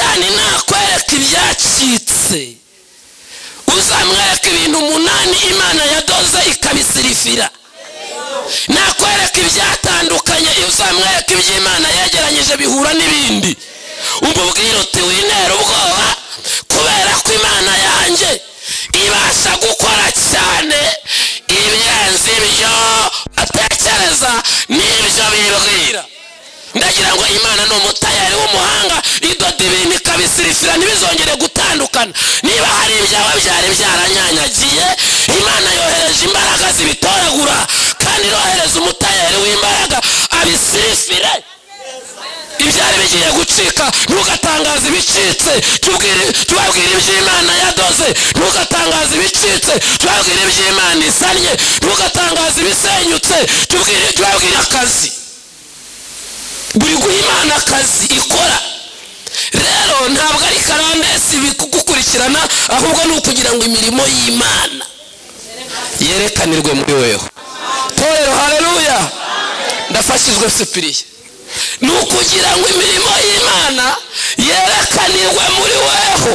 Satani nakwereka ibyacitse, uzamwereka ibintu 8 Imana yadoze ikabisirifira. Nakwereka ibyatandukanye, uzamwereka iby'Imana yegeranyije bihura n'ibindi. Umubwira uti wintera ubwoba, kubera ko Imana yanjye ibasha gukora cyane ibirenze ibyo atekereza n'ibyo bibwira. Ndagira ngo Imana ni umutayari w'umuhanga, idoda ibintu ikabisirifira ntibizongere gutandukana. Niba hari ibyawe byari byaranyanyagiye, Imana yohereje imbaraga zibitoragura, kandi irohereza umutayari w'imbaraga abisirifire. Ibyari bigiye gucika, ntugatangaza ibicitse, tubabwira iby'Imana yadoze. Ntugatangaza ibicitse, tubabwira iby'Imana isannye. Ntugatangaza ibisenyutse, tubabwira akazi. Buri guha Imana akazi ikora. Rero ntabwo ari karandesi bikugukurikirana, ahubwo ni ukugira ngo imirimo y'Imana yerekanirwe muri weho. Torero, haleluya! Ndafashijwe Sipiriye. Ni ukugira ngo imirimo y'Imana yerekanirwe muri weho.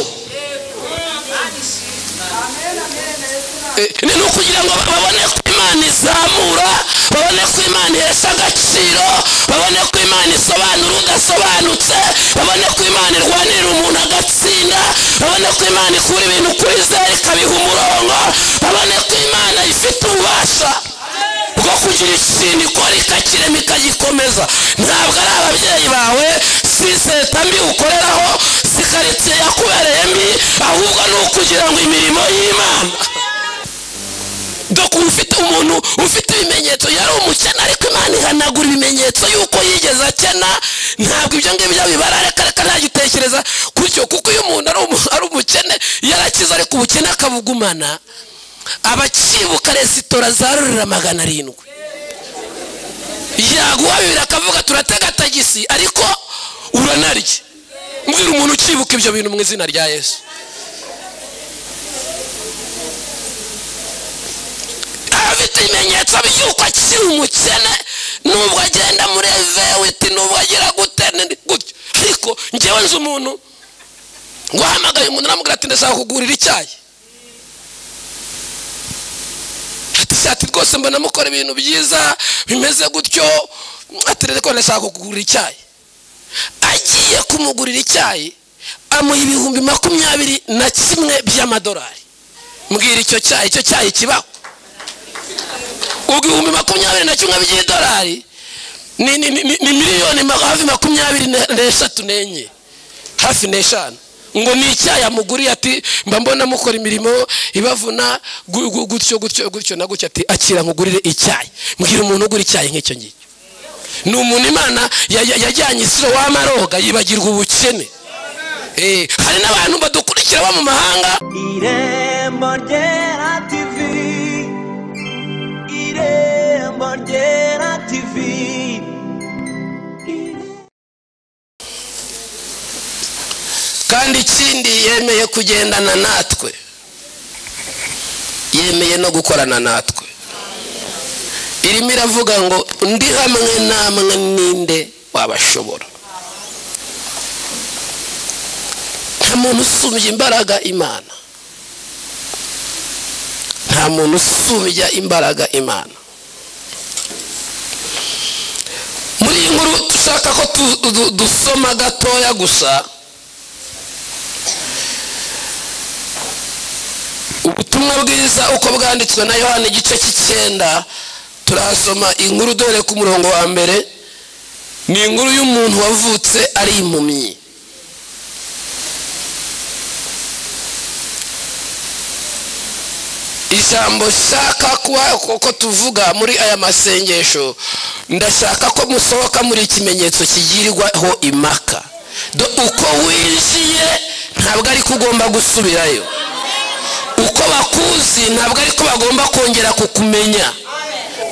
Ni ukugira ngo babone ko Imana izamura, babone ko Imana ihesha agaciro, babone ko Imana isobanura udasobanutse, babone ko Imana irwanirira umuntu agatsinda, babone ko Imana ikura ibintu kuri zeru ikabiha umurongo, babone ko Imana ifite ububasha bwo kugira ikintu ikora ikakirema ikagikomeza. Ntabwo ari ababyeyi bawe, si seta mbi ukoreraho, si karitsiye yakubereye mbi, ahubwo ni ukugira ngo imirimo y'Imana. Doko ufite umuntu ufite ibimenyetso, yari umukene ariko Imana ihanagura ibimenyetso yuko yigeze akena. Ntabwo ibyo ngibyo bibara, reka reka ntagitekereza gutyo, kuko iyo umuntu ari umukene yarakize ariko ubukene akabugumana, abakibuka resitora zarurira 700. Yaguha bibiri akavuga turatega tagisi, ariko uranarya. Mbwira umuntu ukibuka ibyo bintu mu izina rya Yesu. Afite ibimenyetso by'uko akiri umukene, nubwo agenda muri evewiti, nubwo agira gute gutyo. Ariko njyewe nzi umuntu wahamagaye umuntu aramubwira ati ndashaka kugurira icyayi. Ati rwose mbona mukora ibintu byiza bimeze gutyo, ati rero ndashaka kugurira icyayi. Agiye kumugurira icyayi amuha 21,000 by'amadolari. Mbwira icyo cyayi, icyo cyayi kibaho? Ubwo 21,000 by'idolari ni miliyoni hafi 23 n'enye, hafi n'eshanu. Ngo ni icyayi amuguriye, ati mba mbona mukora imirimo ibavuna gutyo gutyo gutyo na gutyo, ati akira nkugurire icyayi. Mbwira umuntu ugura icyayi nk'icyo ngicyo. Ni umuntu Imana yajyanye isiro w'amaroga yibagirwa ubukene. Hari n'abantu badukurikira bo mu mahanga. Irembo Ryera TV, Irembo Ryera TV. Kandi ikindi yemeye kugendana natwe, yemeye no gukorana natwe. Irimo iravuga ngo ndi hamwe namwe ninde wabashobora. Nta muntu usumbya imbaraga Imana. Nta muntu usumbya imbaraga Imana. Muri iyi nkuru dushaka ko dusoma gatoya gusa. Ubutumwa bwiza uko bwanditswe na Yohana igice cy'icenda, turasoma inkuru dore ku murongo wa mbere. Ni inkuru y'umuntu wavutse ari impumyi. Ijambo shaka kuba ko tuvuga muri aya masengesho, ndashaka ko musohoka muri ikimenyetso kigirirwaho impaka. Uko winjiye ntabwo ari kugomba gusubirayo, uko bakuzi ntabwo ariko bagomba kongera kukumenya.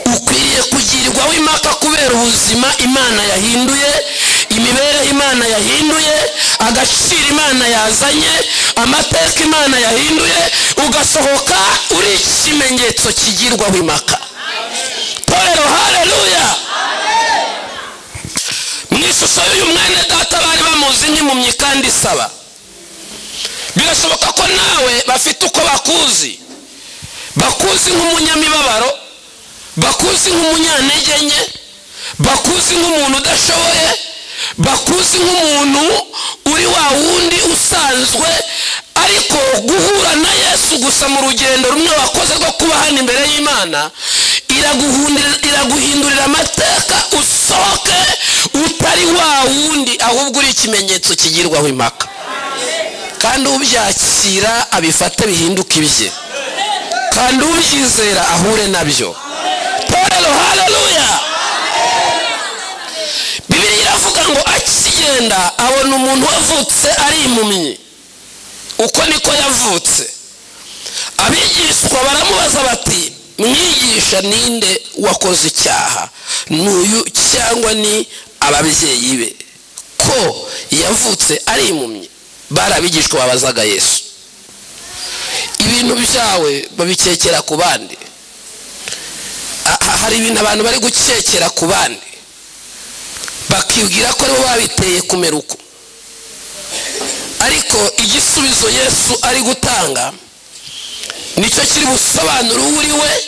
Ukwiriye kugirirwaho impaka kubera ubuzima Imana yahinduye, imibereho Imana yahinduye, agaciro Imana yazanye, amateka Imana yahinduye, ugasohoka uri ikimenyetso kigirwaho impaka. Torero, haleluya! Mu Ishusho y'uyu mwene data bari bamuzi nk'impumyi kandi isaba. Birashoboka ko nawe bafite uko bakuzi, bakuzi nk'umunyamibabaro, bakuzi nk'umunyantege nke, bakuzi nk'umuntu udashoboye, bakuzi nk'umuntu uri wa wundi usanzwe. Ariko guhura na Yesu gusa mu rugendo rumwe wakoze rwo kuba hano imbere y'Imana, iraguhindurira amateka, usohoke utari wa wundi, ahubwo uri ikimenyetso kigirwaho impaka. Kandi ubyakira abifate bihinduke ibye, kandi ubyizera ahure nabyo. Torero, haleluya! Bibiliya iravuga ngo akigenda abona umuntu wavutse ari impumyi. Uko niko yavutse. Abigishwa baramubaza bati: mwigisha, ninde wakoze icyaha, n'uyu cyangwa ni ababyeyi be, ko yavutse ari impumyi? Bari abigishwa babazaga Yesu. Ibintu byawe babikekera ku bandi. Hari ibintu abantu bari gukekera ku bandi, bakibwira ko aribo babiteye kumera uko. Ariko igisubizo Yesu ari gutanga nicyo kiri busobanura uwo uri we,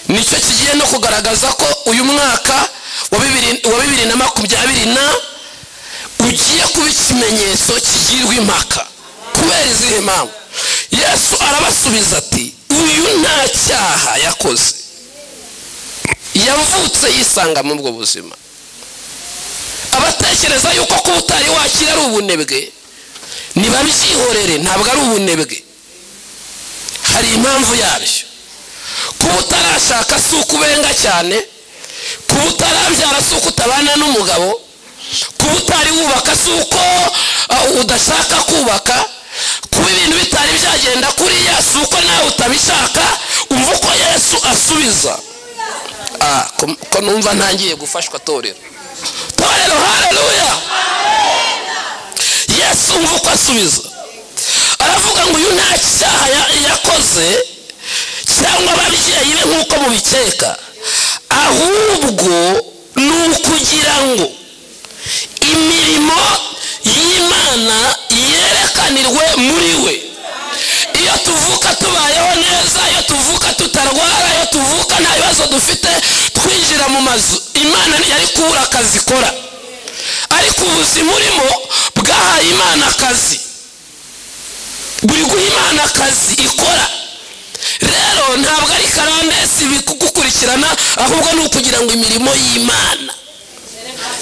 nicyo kigiye no kugaragaza ko uyu mwaka wa 2020 na ugiye kuba ikimenyetso kigirwa impaka. Kubera izihe mpamvu? Yesu arabasubiza ati: uyu nta cyaha yakoze, yavutse yisanga muri ubwo buzima. Abatekereza yuko kuba utari wakira ari ubunebwe, nibabyihorere, ntabwo ari ubunebwe, hari impamvu yabyo. Kuba utarashaka si ukubenga cyane, kuba utarabyara si uko utabana n'umugabo, kuba utari wubaka si uko udashaka kubaka, kuba ibintu bitari byagenda kuriya si uko nawe utabishaka. Umva uko Yesu asubiza. Ko numva ntangiye gufashwa. Torero, torero, haleluya! Yesu umva uko asubiza, aravuga ngo uyu nta cyaha yakoze cyangwa ababyeyi be nk'uko mubikeka, ahubwo ni ukugira ngo imirimo y'Imana yerekanirwe muri we. Iyo tuvuka tubayeho neza, iyo tuvuka tutarwara, iyo tuvuka nta bibazo dufite, twinjira mu mazu, Imana ntiyari kubura akazi ikora. Ariko ubuzima urimo bwahaye Imana akazi, buri guha Imana akazi ikora. Rero ntabwo ari karandesi bikugukurikirana, ahubwo ni ukugira ngo imirimo y'Imana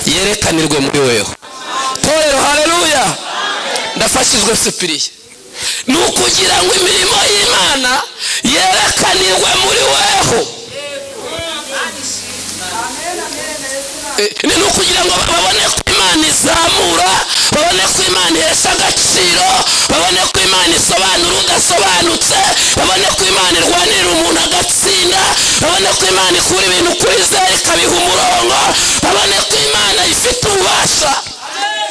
yerekanirwe muri weho. Torero, haleluya! Ndafashijwe Sipiriye. Ni ukugira ngo imirimo y'Imana yerekanirwe muri weho. Ni ukugira ngo babone ko Imana izamura, babone ko Imana ihesha agaciro, babone ko Imana isobanura udasobanutse, babone ko Imana irwanirira umuntu agatsinda, babone ko Imana ikura ibintu kuri zeru ikabiha umurongo, babone ko Imana ifite ububasha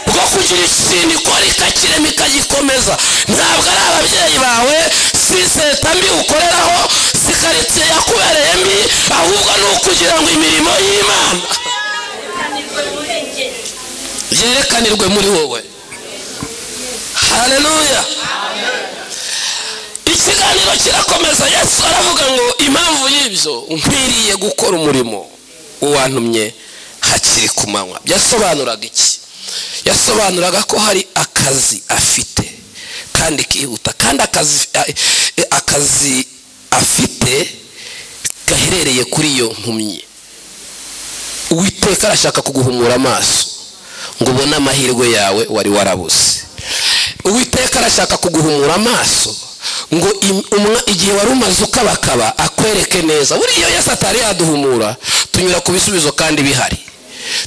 bwo kugira ikintu ikora ikakirema ikagikomeza. Ntabwo ari ababyeyi bawe, si seta mbi ukoreraho, si karitsiye yakubereye mbi, ahubwo ni ukugira ngo imirimo y'Imana yerekanirwe muri wowe. Haleluya! Ikiganiro kirakomeza. Yesu aravuga ngo impamvu y'ibyo, nkwiriye gukora umurimo uwantumye hakiri ku manywa. Yasobanuraga iki? Yasobanuraga ko hari akazi afite kandi kihuta, kandi akazi afite gaherereye kuri iyo mpumyi. Uwiteka arashaka kuguhumura amaso ngo ubone amahirwe yawe wari warabuze. Uwiteka arashaka kuguhumura amaso ngo igihe wari umaze ukabakaba akwereke neza. Buriya iyo Yesu atari yaduhumura, tunyura ku bisubizo kandi bihari,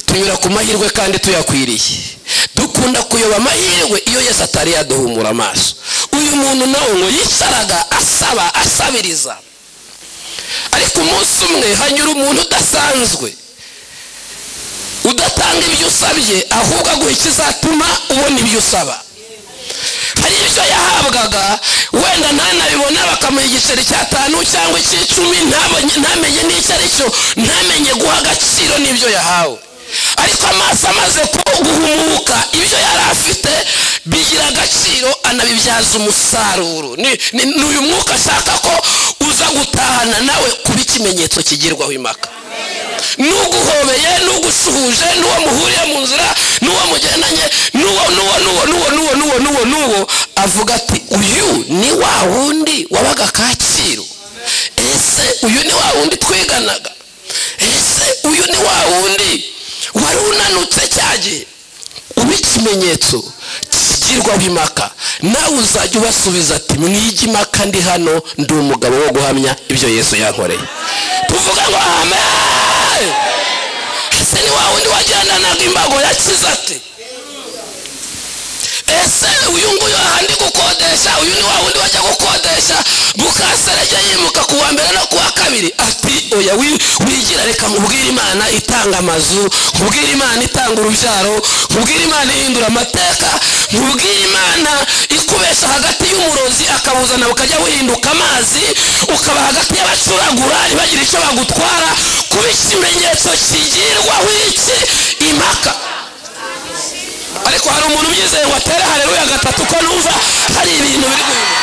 tunyura ku mahirwe kandi tuyakwiriye. Dukunda kuyoba amahirwe iyo Yesu atari yaduhumura amaso. Uyu muntu nawe ngo yicaraga asaba, asabiriza. Ariko umunsi umwe hanyura umuntu udasanzwe, udatanga ibyo usabye, ahubwo aguha ikizatuma ubona ibyo usaba. Hari ibyo yahabwaga wenda ntanabibona, bakamuha igiceri cy'atanu cyangwa icy'icumi, ntamenye n'icyo ari cyo, ntamenye guha agaciro n'ibyo yahawe. Ariko amaso amaze guhumuka, ibyo yari afite bigira agaciro, anabibyaza umusaruro. Ni uyu mwuka ashaka ko uza gutahana nawe kuba ikimenyetso kigirwaho impaka. N'uguhobeye, n'ugusuhuje, n'uwo muhuriye mu nzira, n'uwo mugendanye, n'uwo n'uwo n'uwo n'uwo n'uwo n'uwo n'uwo n'uwo, avuga ati uyu ni wa wundi wabaga Kacyiru. Ese uyu ni wa wundi twiganaga? Ese uyu ni wa wundi wari unanutse cyagiye? Uba ikimenyetso kigirwaho impaka. Nawe uzajya ubasubiza ati mwige impaka, ndi hano, ndi umugabo wo guhamya ibyo Yesu yankoreye. Tuvuga ngo amen. Ese ni wa wundi wagendanaga imbago yakize ati? Ese uyu nguyu ahandi gukodesha, uyu ni wa wundi wajya gukodesha bukaserege yimuka ku wa mbere no ku wa kabiri? Ati oya, wigira, reka nkubwire Imana itanga amazu, nkubwire Imana itanga urubyaro, nkubwire Imana ihindura amateka, nkubwire Imana ikubesha hagati y'umurozi akabuzana bukajya buhinduka amazi, ukaba hagati y'abacuragura ntibagire icyo bagutwara. Kuba ikimenyetso kigirwaho iki impaka. Ariko hari umuntu ubyizeye ngo atere haleluya gatatu, ko numva hari ibintu biri guhinduka.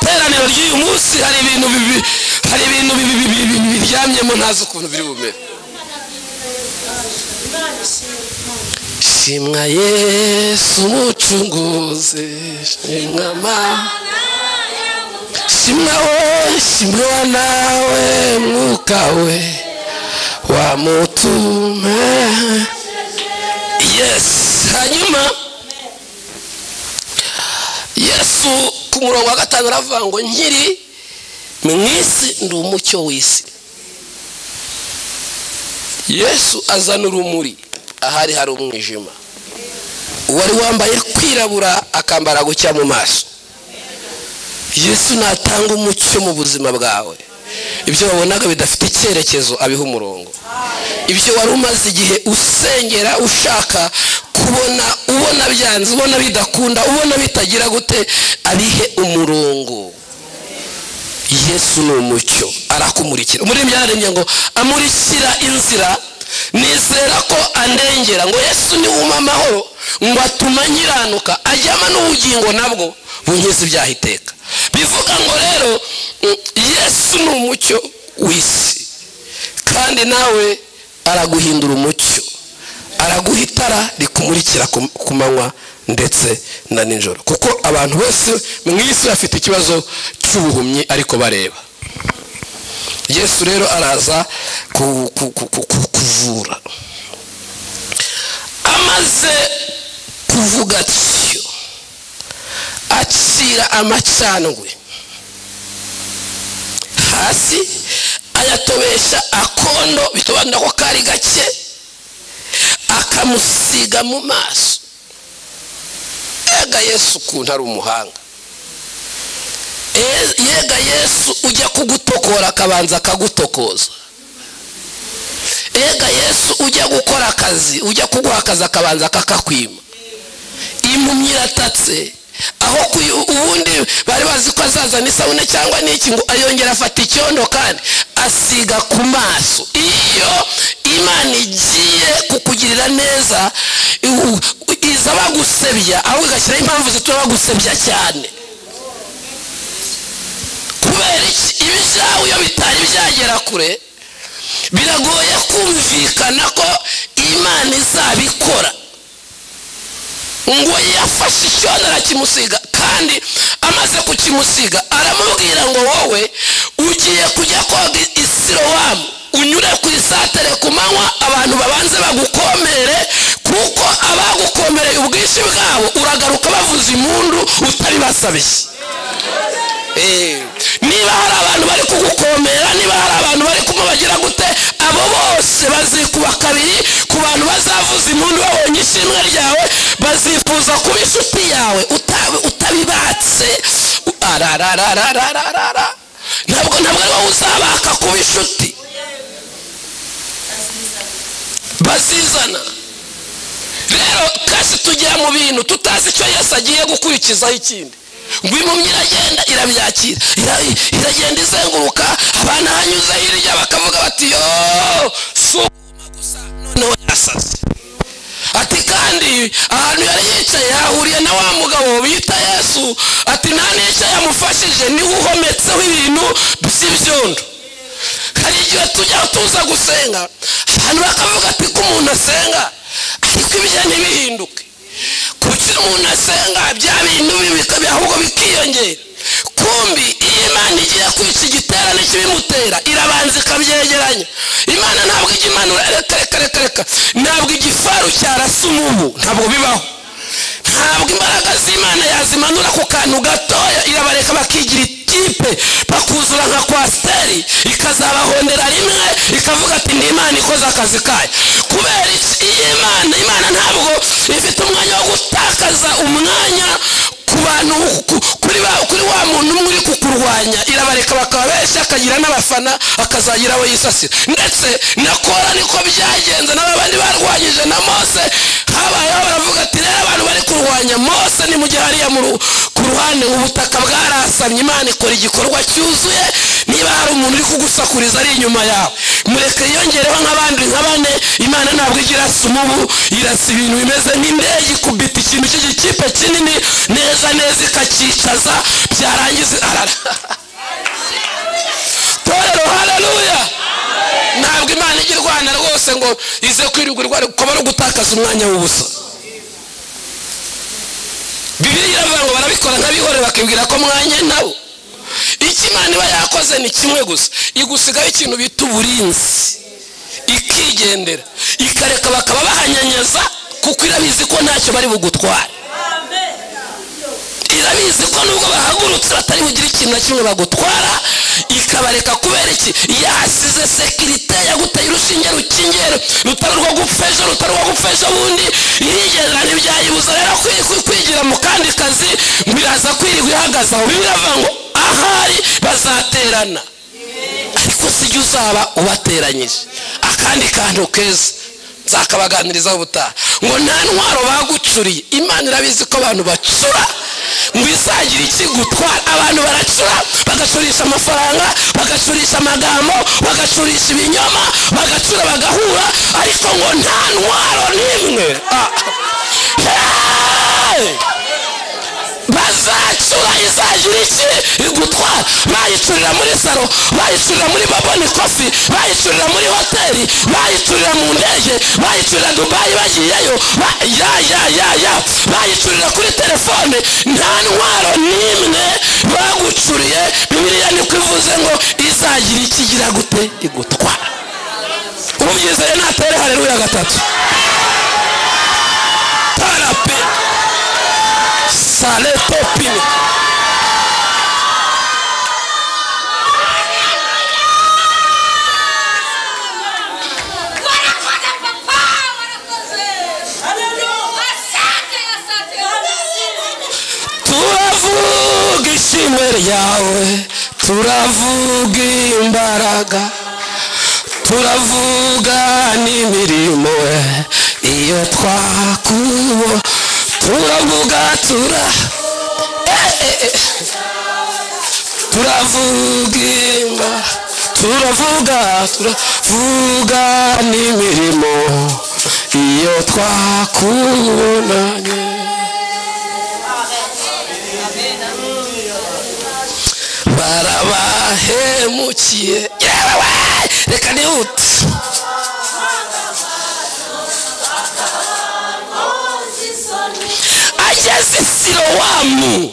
Teraniro ry'uyu munsi hari ibintu bibi, hari ibintu bibi biryamyemo, ntazi ukuntu biri bumere. Shimwa Yesu umucunguzi, shimwa ma, shimwa we, shimwa nawe mwuka we wa mutume. Yes. Hanyuma Yesu ku murongo wa 5 aravuga ngo nkiri mu isi ndi umucyo w'isi. Yesu azana urumuri ahari hari umwijima. Uwari wambaye kwirabura akambara gucya mu maso. Yesu natanga umucyo mu buzima bwawe. Ibyo wabonaga bidafite icyerekezo abiha umurongo. Ibyo wari umaze igihe usengera ushaka kubona, ubona byanze, ubona bidakunda, ubona bitagira gute, abihe umurongo. Yesu ni umucyo, arakumurikira. Umuririmbyi yararembye ngo amurikira inzira, nizera ko andengera. Ngo Yesu ni wuma amahoro, ngo atuma nkiranuka, ajyama n'ubugingo nabwo bunkiza ibyaha iteka. Bivuga ngo rero Yesu ni umucyo w'isi, kandi nawe araguhindura umucyo, araguha itara rikumurikira ku manywa ndetse na nijoro. Kuko abantu bose mu isi bafite ikibazo cy'ubuhumyi ariko bareba. Yesu rero araza kuvura. Amaze kuvuga atyo, acira amacandwe hasi, ayatobesha akondo, bisobanura ko kari gake, akamusiga mu maso. Yega Yesu ukuntu ari umuhanga. Yega Yesu ujya kugutokora akabanza akagutokoza. Yega Yesu ujya gukora akazi, ujya kuguha akazi akabanza akakakwima. Impumyi iratatse, aho ubundi bari bazi ko azazana isabune cyangwa n'iki, ngo ayongera afata icyondo kandi asiga ku maso. Iyo Imana igiye kukugirira neza, iza bagusebya, aho igashyiraho impamvu zituma bagusebya cyane. Kubera iki? Ibyawe iyo bitari byagera kure, biragoye kumvikana ko Imana izabikora. Ngo yafashe icyondo arakimusiga, kandi amaze kukimusiga aramubwira ngo wowe ugiye kujya koga Isilowamu, unyure ku isatere ku manywa, abantu babanze bagukomere, kuko abagukomereye ubwinshi bwabo uragaruka bavuza impundu utabibasabiye. Niba hari abantu bari kugukomera, niba hari abantu bari kumubagira gute, abo bose bazikuba kabiri ku bantu bazavuza impundu babonye ishimwe ryawe, bazifuza kuba inshuti yawe utabibatse. Arararararara, ntabwo ari wowe uzabaka kuba inshuti, bazizana. Rero kasi tugera mu bintu tutazi icyo Yesu agiye gukurikizaho ikindi. Ngo impumyi iragenda irabyakira, iragenda izenguruka, abana hanyuze hirya bakavuga bati yo si gusa noneho yasaze. Ati kandi ahantu yari yicaye yahuriye na wa mugabo bita Yesu, ati nta n'icyo yamufashije, niwe uhometseho ibintu by'ibyondo. Hari igihe tujya tuza gusenga abantu bakavuga ati ko umuntu asenga ariko ibye ntibihinduke, kuki umuntu asenga bya bintu bibi ahubwo bikiyongera. Kumbi iyo Imana igiye kwica igiterane kibimutera irabanza ikabyegeranya. Imana ntabwo ijya imanura, reka reka reka reka, ntabwo igifaru cyarasa umubu, ntabwo bibaho. Ntabwo imbaraga z'Imana yazimanura ku kantu gatoya, irabareka bakigira ikipe bakuzura nka kwasiteri, ikazabahondera rimwe ikavuga ati ndi Imana ikoze akazi kayo. Kubera iki? Iyi Imana ntabwo ifite umwanya wo gutakaza umwanya ku bantu, kuri wa muntu umwe uri kukurwanya. Irabareka bakaba benshi, akagira n'abafana, akazagira abo yisasira. Ndetse na Kora niko byagenze, n'abandi barwanyije na Mose habayeho baravuga ati rero abantu bari kurwanya Mose ni mu gihe hariya ku ruhande ubutaka bwarasamye. Imana ikora igikorwa cyuzuye. Niba hari umuntu uri kugusakuriza ari inyuma yawe, mureke yongereho nk'abandi nka bane. Imana ntabwo igira umubu, irasa ibintu bimeze nk'indege ikubita ikintu cy'igikipe kinini neza neza ikakicaza, byarangiza arara. Torero, haleluya. Ntabwo Imana ijya irwana rwose ngo ize kwirirwa irwana, kuba ari ugutakaza umwanya w'ubusa. Bibiliya iravuga ngo barabikora nk'abihorera bakibwira ko mwanya nabo. Icyo Imana iba yakoze ni kimwe gusa, igusigaho ikintu bita uburinzi, ikigendera, ikareka bakaba bahanyanyaza, kuko irabizi ko ntacyo bari bugutware. Irabizi ko nubwo bahagurutse batari bugire ikintu na kimwe bagutwara, ikabareka. Kubera iki? Yasize sekirite yaguteye urushinge rukingero rutari urwo gupfa ejo, rutari urwo gupfa ejo bundi, irigendera ntibyayibuza rero kwigira mu kandi kazi, ngo iraza kwirirwa ihagaze aho. Biravuga ngo ahari bazaterana, ariko sijya uzaba ubateranyije. Akandi kantu keza nzakabaganirizaho ubutaha, ngo nta ntwaro bagucuriye. Imana irabizi ko abantu bacura, ngo izagira ikigutwara. Abantu baracura, bagacurisha amafaranga, bagacurisha amagambo, bagacurisha ibinyoma, bagacura bagahura, ariko ngo nta ntwaro n'imwe bazacura izagira iki igutwara. Bayicurira muri salo, bayicurira muri baboni kofi, bayicurira muri hoteli, bayicurira mu ndege, bayicurira Dubai bagiyeyo, ya ya ya ya, bayicurira kuri telefone. Nta ntwaro n'imwe bagucuriye. Bibiliya niko ivuze ngo izagira iki igira gute igutwara. Ubyizeye natere haleluya gatatu. Tarape sale topine. Turavuga ishimwe ryawe, turavuga imbaraga, turavuga n'imirimo iyo twakubo, turavuga turavuga turavuga turavuga n'imirimo iyo twakubonanye. Barabahemukiye, yewe reka nihute. Ageze Silowamu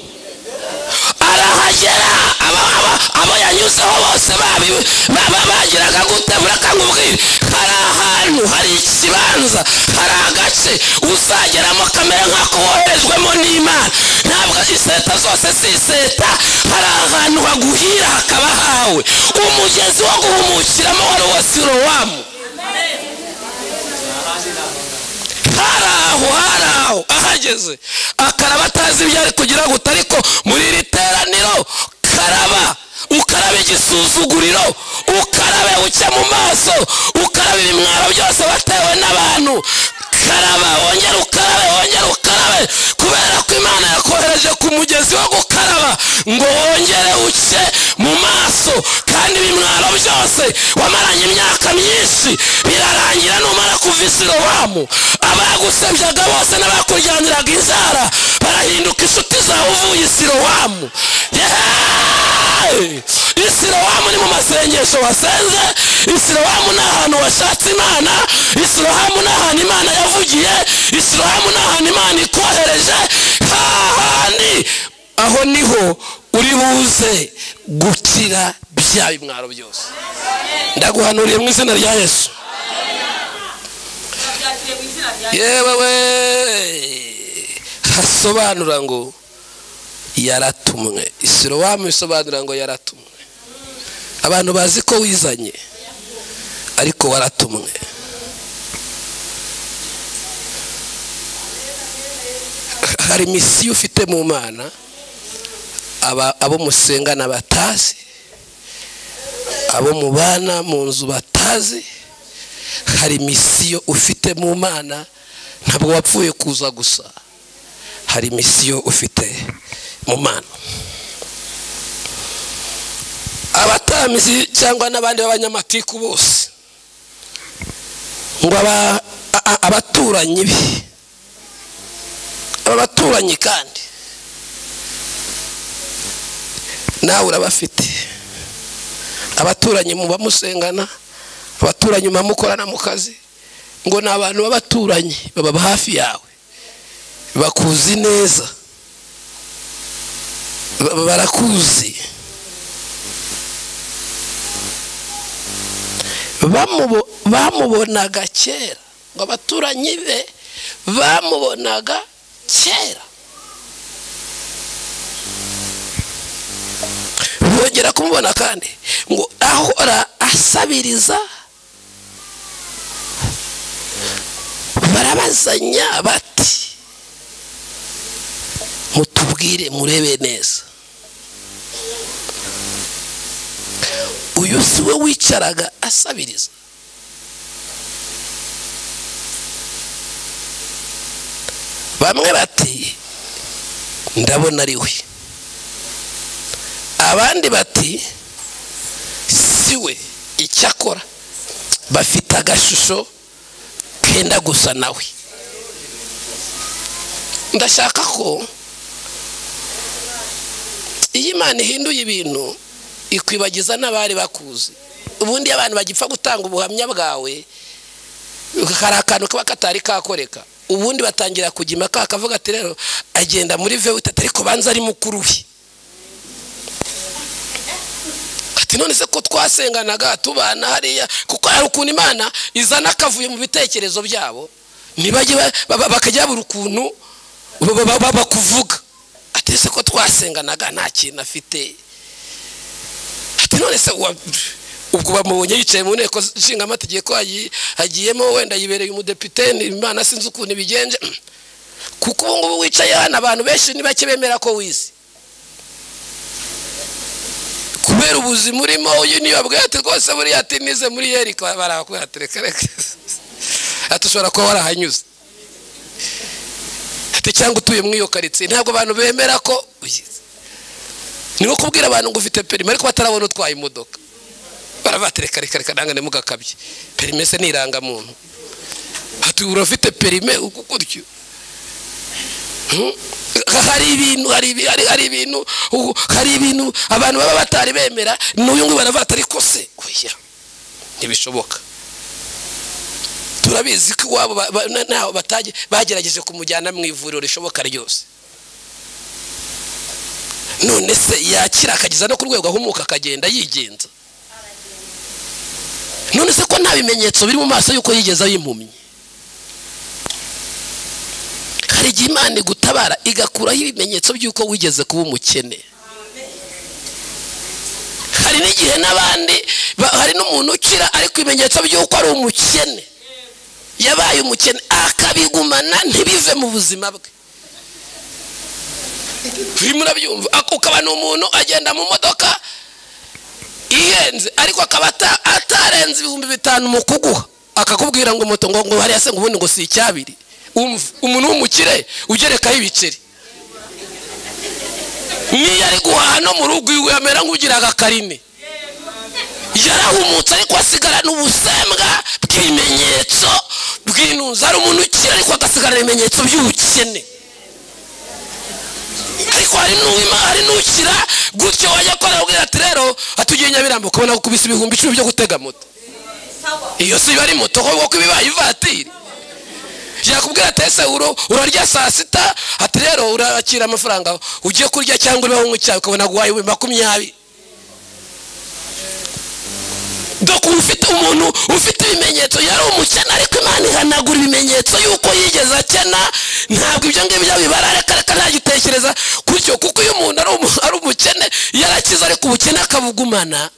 arahagera, abo yanyuzeho bose bagiraga gute? Murakangubwira, hari ahantu hari ikibanza, hari agace uzageramo kamere nk'ako woherejwemo n'Imana. Ntabwo iseta zose si iseta, hari ahantu haguhira hakaba hawe. Umugezi wo guhumukiramo wari uwa Silowamu. Haraho haraho ahageze akaraba atazi ibyo ari kugira gute, ariko muri iri teraniro karaba, ukarabe igisuzuguriro, ukarabe uce mu maso, ukarabe ibimwaro byose watewe n'abantu, karaba wongere ukarabe, wongere ukarabe, kubera ko Imana yakohereje. Akohereje ku mugezi wo gukaraba ngo wongere uce mu maso, kandi ibimwaro byose wamaranye imyaka myinshi birarangira numara kuva i Silowamu. Abagusebyaga bose n'abakuryaniraga inzara barahinduka inshuti zawe uvuye i Silowamu. I Silowamu ni mu masengesho wasenze, i Silowamu ni ahantu washatse Imana, i Silowamu ni ahantu Imana yavugiye, i Silowamu ni ahantu Imana ikohereje. Hahandi aho niho uri buze gukira bya bimwaro byose. Ndaguhanuriye mu izina rya Yesu. Yewe we, hasobanura ngo yaratumwe. I Silowamu bisobanura ngo yaratumwe. Abantu bazi ko wizanye, ariko waratumwe. Hari misiyo ufite mu Mana abo musengana batazi, abo mubana mu nzu batazi. Hari misiyo ufite mu Mana, ntabwo wapfuye kuza gusa. Hari misiyo ufite mu Mana. Abatamizi cyangwa n'abandi b'abanyamatiku bose ngo abaturanyi be, abaturanyi kandi nawe urabafite. Abaturanyi muba musengana, abaturanyi muba mukorana mu kazi, ngo ni abantu b'abaturanyi baba hafi yawe, bakuzi neza, barakuzi. Bamubonaga kera, ngo abaturanyi be bamubonaga kera. Bongera kumubona kandi ngo ahora asabiriza. Barabazanya bati mutubwire murebe neza, uyu si we wicaraga asabiriza? Bamwe bati ndabona ari we, abandi bati si we. Icyakora bafite agashusho kenda gusa nawe. Ndashaka ko iyo Imana ihinduye ibintu ikwibagiza n'abari bakuzi. Ubundi abantu bagipfa gutanga ubuhamya bwawe, hari akantu kaba katari kakoreka, ubundi batangira kujya impaka, akavuga ati rero agenda muri V8 ariko banza ari mukuru we. Ati none se ko twasenganaga tubana hariya, kuko hari ukuntu Imana izana akavuye mu bitekerezo byabo, ntibajye bakajya buri ukuntu bakuvuga. Ati se ko twasenganaga nta kintu afite. Ati none se ubwo bamubonye yicaye mu nteko nshinga amategeko, agiyemo wenda yibereye umudepite, Imana sinzi ukuntu ibigenje. Kuko ubu ngubu wicaye hano abantu benshi ni bake bemera ko wize, kubera ubuzima urimo. Uyu niyo abwiye ati rwose buriya ati nize muri Yeriko, barakubwira ati reka reka, ati ushobora kuba warahanyuze, ati cyangwa utuye muri iyo karitsiye. Ntabwo abantu bemera ko uyize. Ni nko kubwira abantu ngo ufite perime ariko batarabona utwaye imodoka, baravuga reka reka reka nangane mugakabye, perime se ni irangamuntu. Ati urafite perime gutyo. Hari ibintu, hari ibintu, hari ibintu abantu baba batari bemera, n'uyu nguyu baravuga ariko se oya ntibishoboka. Turabizi ko iwabo naho bagerageje kumujyana mu ivuriro rishoboka ryose, none se yakira akageza no ku rwego ahumuka akagenda yigenza. None se ko nta bimenyetso biri mu maso yuko yigeze yimpumyi? Hari igihe Imana igutabara igakuraho ibimenyetso by'uko wigeze kuba umukene. Hari n'igihe n'abandi, hari n'umuntu ukira ariko ibimenyetso by'uko ari umukene, yabaye umukene akabigumana ntibive mu buzima bwe. Murabyumva? Ukaba ni umuntu agenda mu modoka ihenze ariko akaba atarenze 5000 mu kuguha, akakubwira ngo moto ngo hariya se ngo ubundi ngo si icyabiri. Umuntu w'umukire ugerekaho ibiceri. Niyo ari guhaha no mu rugo iwe amera nk'ugira agakarine. Yarahumutse ariko asigarana ubusembwa bw'ibimenyetso bw'intuza. Hari umuntu ukira ariko agasigarana ibimenyetso by'ubukene. Ariko hari n'ukira gutyo wajya akora akubwira ati rero atugiye Nyamirambo ukabona gukubisa 10,000 byo gutega moto. Iyo si iba ari moto kuko ibibaye ivatiri. Yakubwira ati ese urarya saa sita, ati rero urakira amafaranga ugiye kurya cyangwa uriho unywa icyayi ukabona guhaye 20,000. Doko ufite umuntu ufite ibimenyetso yari umukene ariko Imana ihanagura ibimenyetso yuko yigeze akena. Ntabwo ibyo ngibyo bibara, reka reka ntagitekereza gutyo, kuko iyo umuntu ari umukene yarakize ariko ubukene akabugumana,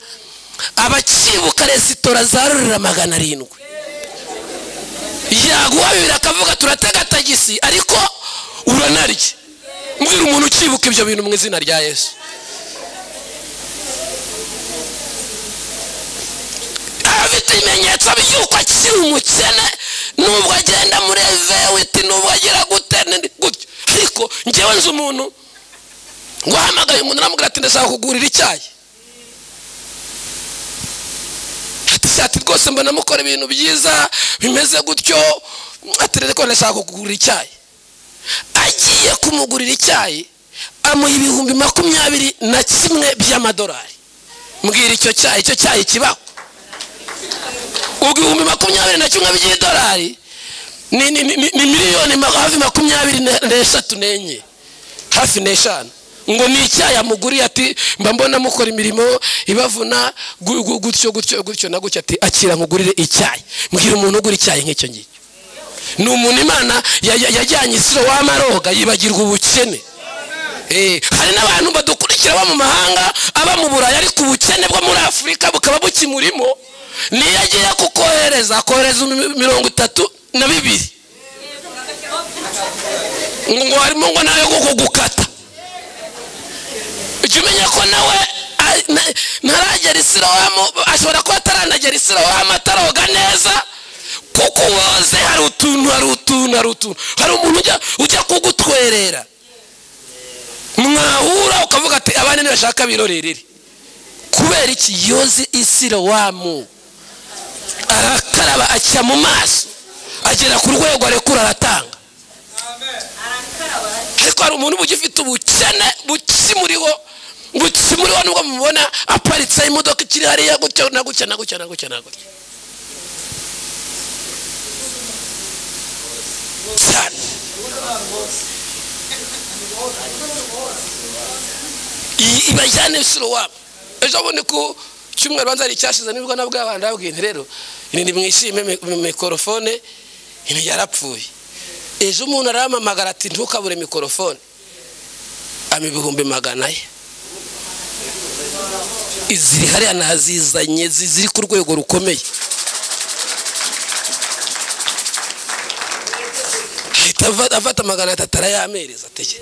abakibuka resitora zarurira 700. Yaguha bibiri akavuga turatega tagisi ariko uranarya. Mbwira umuntu ukibuka ibyo bintu mu izina rya Yesu. Afite ibimenyetso by'uko akiri umukene nubwo agenda muri vewiti nubwo agira gute gutyo. Ariko njyewe nzi umuntu wahamagaye umuntu aramubwira ati ndashaka kugurira icyayi. Ati rwose mbona mukora ibintu byiza bimeze gutyo, ati rero ndashaka kugurira icyayi. Agiye kumugurira icyayi amuha 21,000 by'amadolari. Mbwira icyo cyayi, icyo cyayi kibaho? Ubwo 21,000 by'idolari ni miliyoni hafi 23 n'enye, hafi n'eshanu. Ngo ni icyayi amuguriye ati mba mbona mukora imirimo ibavuna gutyo gutyo gutyo na gutyo, ati akira nkugurire icyayi. Mbwira umuntu ugura icyayi nk'icyo ngicyo. Ni umuntu Imana yajyanye isiro w'amaroga yibagirwa ubukene. Hari n'abantu badukurikira bo mu mahanga aba mu Burayi ariko ubukene bwo muri Afurika bukaba bukimurimo. Niyo agiye kukohereza akohereza 32 ngo harimo ngo nayo gukata. Ujye umenya ko nawe ntaragera Isilamu, ashobora kuba ataranagera Isilamu ataroga neza, kuko woze hari utuntu hari utuntu hari utuntu. Hari umuntu ujya kugutwerera mwahura ukavuga ati abana ntibashaka birorerere. Kubera iki? Yoze Isilamu arakaraba acya mu maso agera ku rwego arekura aratanga. Ariko hari umuntu ugifite ubukene bukimuriho nubwo mubona aparitse imodoka ikiri hariya gutya na gutya na gutya na gutya na gutya cyane. Ibajyane Silowamu. Ejo bundi ku cyumweru banza ari icyashize nibwo nabwo abantu babwiye nti rero ni mwishime mikorofone yarapfuye. Ejo umuntu arampamagara ati ntukabure mikorofone, ama 400,000 iziri hariya nazizanye ziri ku rwego rukomeye. Ahita afata 300 arayamereza ateke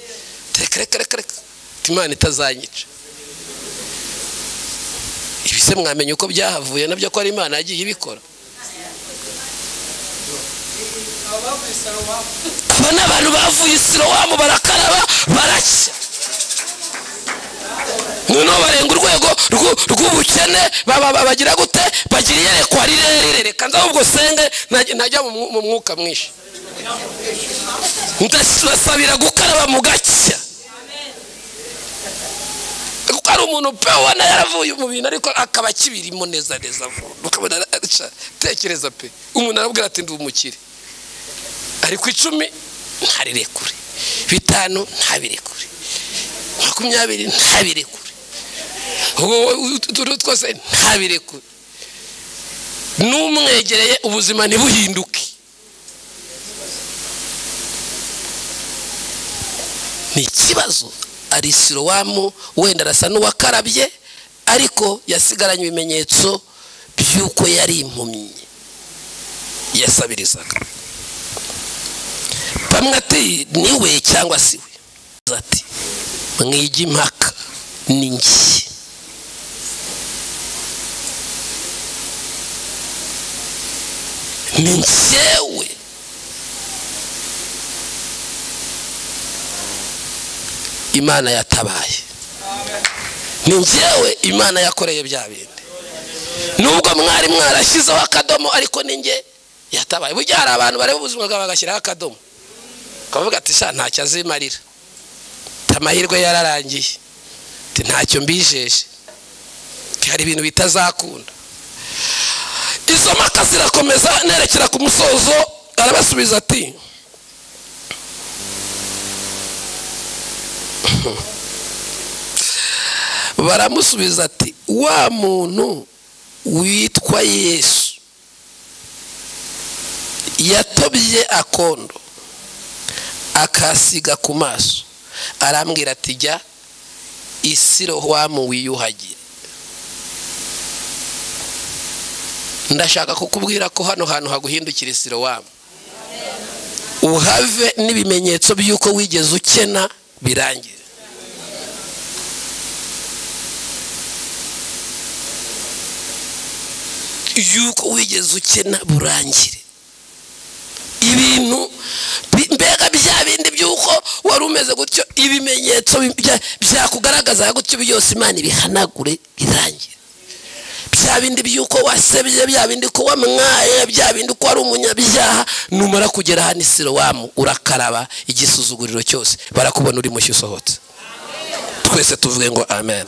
reka reka reka Imana itazanyica. Ibise mwamenye uko byahavuye nabyo ko ari Imana yagiye ibikora. Aba ni abantu bavuye Isilamu barakaraba baracya. Noneho barenga urwego rw'ubukene bagira gute? Bagira iyerekwa rirerire. Reka nza ahubwo senge ntajya mu mwuka mwinshi. Ndasabira gukaraba mu gacya. Kuko ari umuntu pe ubona yaravuye mu bintu ariko akaba akibirimo neza neza. Ukabona tekereza pe umuntu arabwira ati ndi umukire, ariko 10 ntarirekure, 5 ntabirekure, 20 ntabirekure, utu twose ntabirekure. N'umwegereye ubuzima ntibuhinduke. Ni ikibazo. Ari Silowamu wenda arasa n'uwakarabye ariko yasigaranye ibimenyetso by'uko yari impumyi yasabirizaga. Bamwe ati niwe cyangwa si we, ati mwige impaka ni njye. Ni njyewe. Imana yatabaye. Ni njyewe Imana yakoreye bya bindi. Nubwo mwari mwarashyizeho akadomo, ariko ni njye yatabaye. Burya hari abantu bareba ubuzima bwabo bagashyiraho akadomo, bakavuga ati sha ntacyo azimarira, amahirwe yararangiye, ntacyo mbijeje, hari ibintu bitazakunda. Izo mpaka zirakomeza. Nerekera ku musozo, arabasubiza ati baramusubiza ati wa muntu witwa Yesu yatobye akondo akasiga ku maso, arambwira ati jya i Silowamu wiyuhagire. Ndashaka kukubwira ko hano hantu haguhindukira i Silowamu, uhave n'ibimenyetso by'uko wigeze ukena birangire. Yuko wigeze ukena burangire. Ibintu mbega bya bindi by'uko wari umeze gutyo, ibimenyetso byakugaragaza gutyo byose Imana ibihanagure birangire. Bya bindi by'uko wasebye, bya bindi ko wamwaye, bya bindi ko wari umunyabyaha, numara kugera hano i Silowamu urakaraba igisuzuguriro cyose, barakubona uri mushya usohotse. Twese tuvuge ngo amen.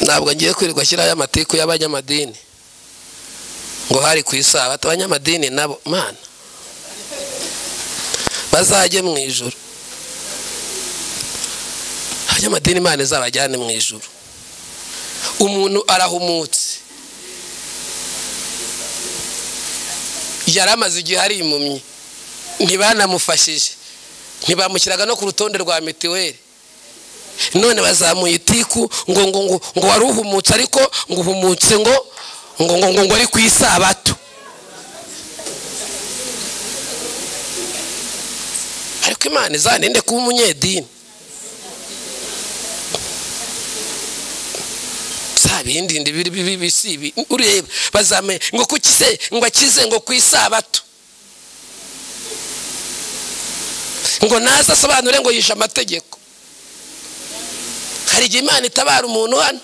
Ntabwo ngiye kwirirwa ashyiraho amatiku y'abanyamadini ngo hari ku isabato. Abanyamadini nabo mana bazajye mu ijuru, abanyamadini Imana izabajyane mu ijuru. Umuntu arahumutse, yaramaze igihe ari impumyi, ntibanamufashije, ntibamushyiraga no ku rutonde rwa mitiweli, none bazamuye itiku ngo ngo ngo ngo wari uhumutse, ariko ngo uhumutse ngo ngo ngo ngo ari ku isabato. Ariko Imana izaninde kuba umunyedini, sabindi biri bisibi ureba bazame ngo kuki se ngo akize ngo ku isabato, ngo naza asobanure ngo yishe amategeko. Hari igihe Imana itabara umuntu hano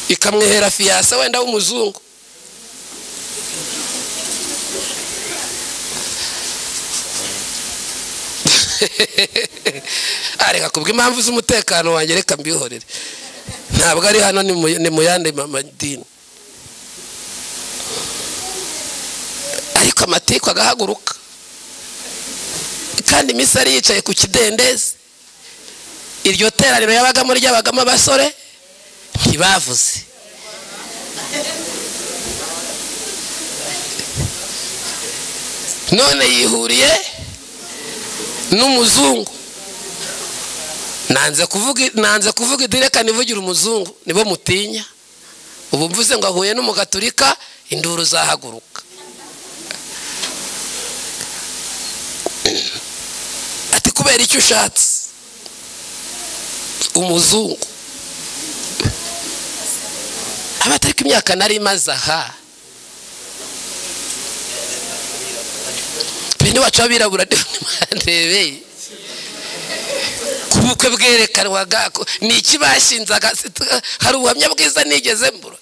ikamwihera fiyasa wenda w'umuzungu, areka kubwa impamvu z'umutekano wanjye reka mbihorere, ntabwo ari hano, ni mu yandi madini. Ariko amatiku agahaguruka, kandi iminsi yari yicaye ku kidendezi. Iryo teraniro yabagamo ryabagamo abasore ntibavuze. None yihuriye n'umuzungu. Nanze kuvuga idireka nivugira umuzungu, nibo mutinya. Ubu mvuze ngo ahuye n'umugaturika, induru zahaguruka. Ati kubera icyo ushatse umuzungu, abatariko imyaka nari maze aha, bene wacu abirabura ndebeye kubukwe bwerekanwaga ni iki bashinzaga, hari ubuhamya bwiza nigeze mbura.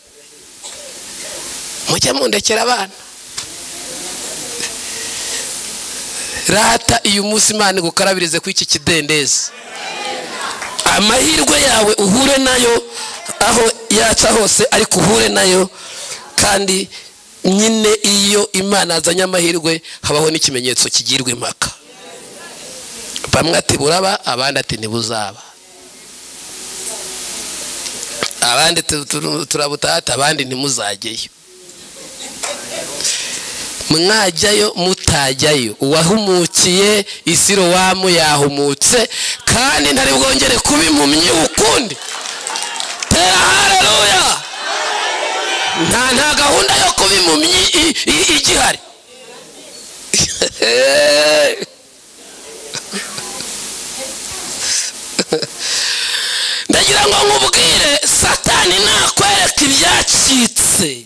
Mujye mundekera abana. Rata uyu munsi Imana igukarabirize ku iki kidendezi, amahirwe yawe uhure nayo aho yaca hose, ariko uhure nayo. Kandi nyine iyo Imana azanye amahirwe habaho n'ikimenyetso kigirwa impaka, bamwe ati buraba, abandi ati ntibuzaba, abandi turabutata, abandi ntimuzajyeyo. Mwajyayo mutajyayo, uwahumukiye i Silowamu yahumutse, kandi ntari bwongere kuba impumyi ukundi. Tera haleluya! Nta gahunda yo kuba impumyi igihari. Ndagira ngo nkubwire, Satani nakwereka ibyacitse,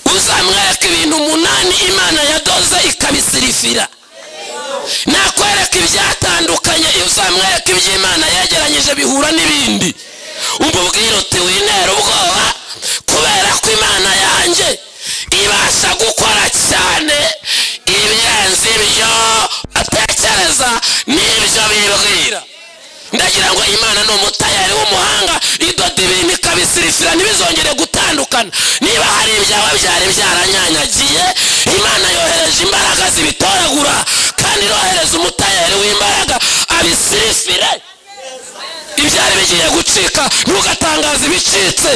Uzamwereka ibintu 8 Imana yadoze ikabisirifira. Nakwereka ibyatandukanye, uzamwereka iby'Imana yegeranyije bihura n'ibindi. Umubwira uti wintera ubwoba kubera ko Imana yanjye ibasha gukora cyane ibirenze ibyo atekereza n'ibyo bibwira. Ndagira ngo Imana ni umutayari w'umuhanga, idoda ibintu ikabisirifira ntibizongere gutandukana. Niba hari ibyawe byari byaranyanyagiye, Imana yohereje imbaraga zibitoragura, kandi irohereza umutayari w'imbaraga abisirifire. Ibyari bigiye gucika ntugatangaza ibicitse,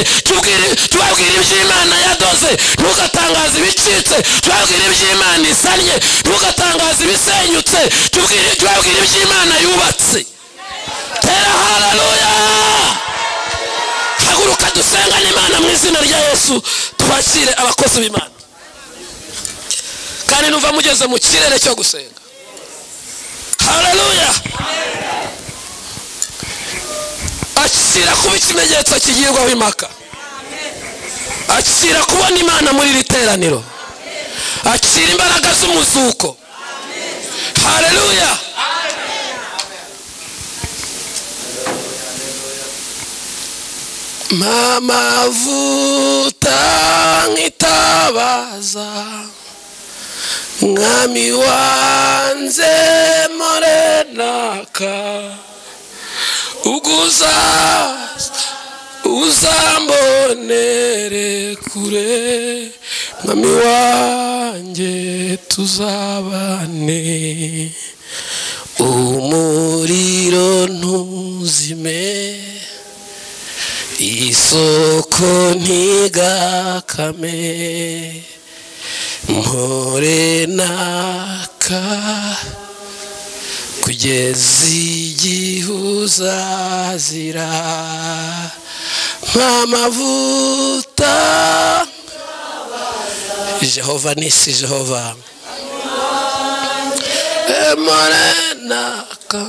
tubabwira iby'Imana yadoze. Ntugatangaza ibicitse, tubabwira iby'Imana isannye. Ntugatangaza ibisenyutse, tubabwira iby'Imana yubatse. Tera haleluya. Haguruka dusengane Imana mu izina rya Yesu, twakire abakozi b'Imana. Kandi nuva mugeze mu kirere cyo gusenga. Haleluya. Akira kuba ikimenyetso kigirwaho impaka. Akira kubona Imana muri iri teraniro. Akira imbaraga z'umuzuko. Haleluya. Mamavuta nkitabaza, Mwami wanze morenaka, uguza uzambonere kure, Mwami wanjye tuzabane. Umuriro ntuzime, isoko ntigakame, mpore naka kugeza igihe uzazira. Mpamavuta Jehova nisi Jehova, mpore naka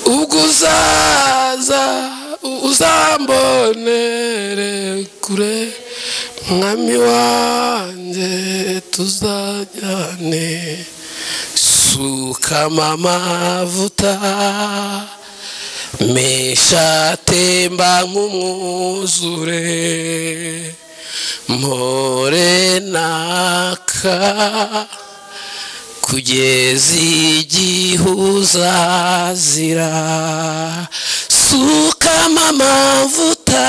ubwo uzaza uzambonere kure, Mwami wanjye tuzajyane. Sukama amavuta mesha temba nk'umwuzure, mpore naka kugeza igihe uzazira. Sukama amavuta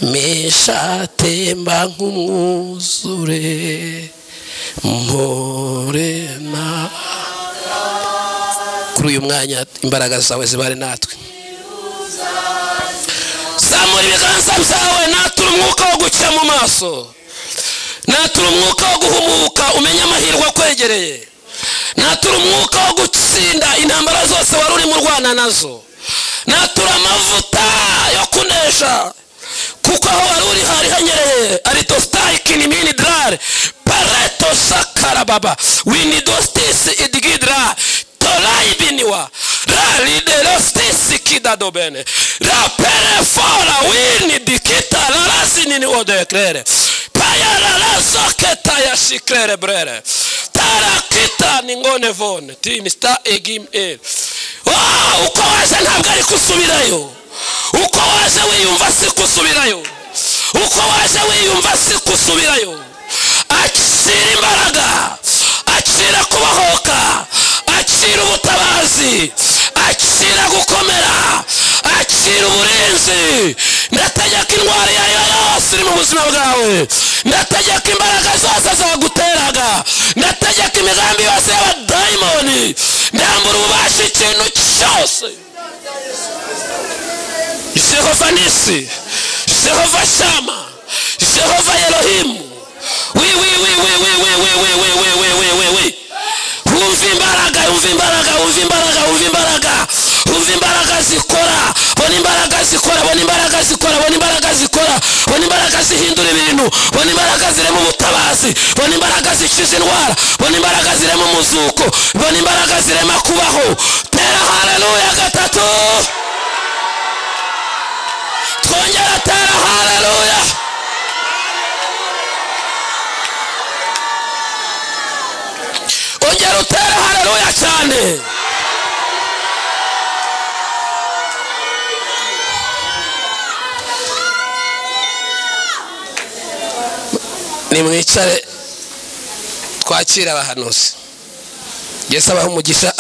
mesha temba nk'umwuzure, mpore naka. Kuri uyu mwanya imbaraga zawe zibare natwe. Zamura ibiganza byawe, natura umwuka wo gucya mu maso, natura umwuka wo guhumuka umenye amahirwe akwegereye, natura umwuka wo gutsinda intambara zose wari urimo urwana nazo, natura amavuta yo kunesha, kuko aho wari uri hari hanyereye. Aritostai kinimini drare pareto sakarababa winidostisi idgidra tolaibiniwa raliderostisi kidadobene raperefora wini dikita larasinini odekrere payaralazoketa yashikrere brere tarakita ningone vone timista egim el. Uko waje ntabwo ari kusubirayo. Uko waje wiyumva si kusubirayo. Uko waje wiyumva si kusubirayo. Akira imbaraga, akira kubahoka, akira ubutabazi, akira gukomera, akira uburinzi. Ndategeka indwara iyo ariyo yose iri mu buzima bwawe, ndategeka imbaraga zose zaguteraga, ndategeka imigambi yose y'abadayimoni, ndambura ububasha ikintu cyose. Jehova Nisi, Jehova Shama, Jehova Elohimu. Wi wi wi wi wi wi wi wi wi wi wi wi wi wi. Wumva imbaraga, wumva imbaraga, wumva imbaraga, wumva imbaraga, wumva imbaraga zikora, bona imbaraga zikora, bona imbaraga zikora, bona imbaraga zikora, bona imbaraga zihindura ibintu, bona imbaraga zirema ubutabazi, bona imbaraga zikiza indwara, bona imbaraga zirema umuzuko, bona imbaraga zirema kubaho. Tera haleluya gatatu. Twongera tera haleluya. Ongera utere haleluya cyane. Nimwicare twakira abahanuzi. Yesu abahe umugisha.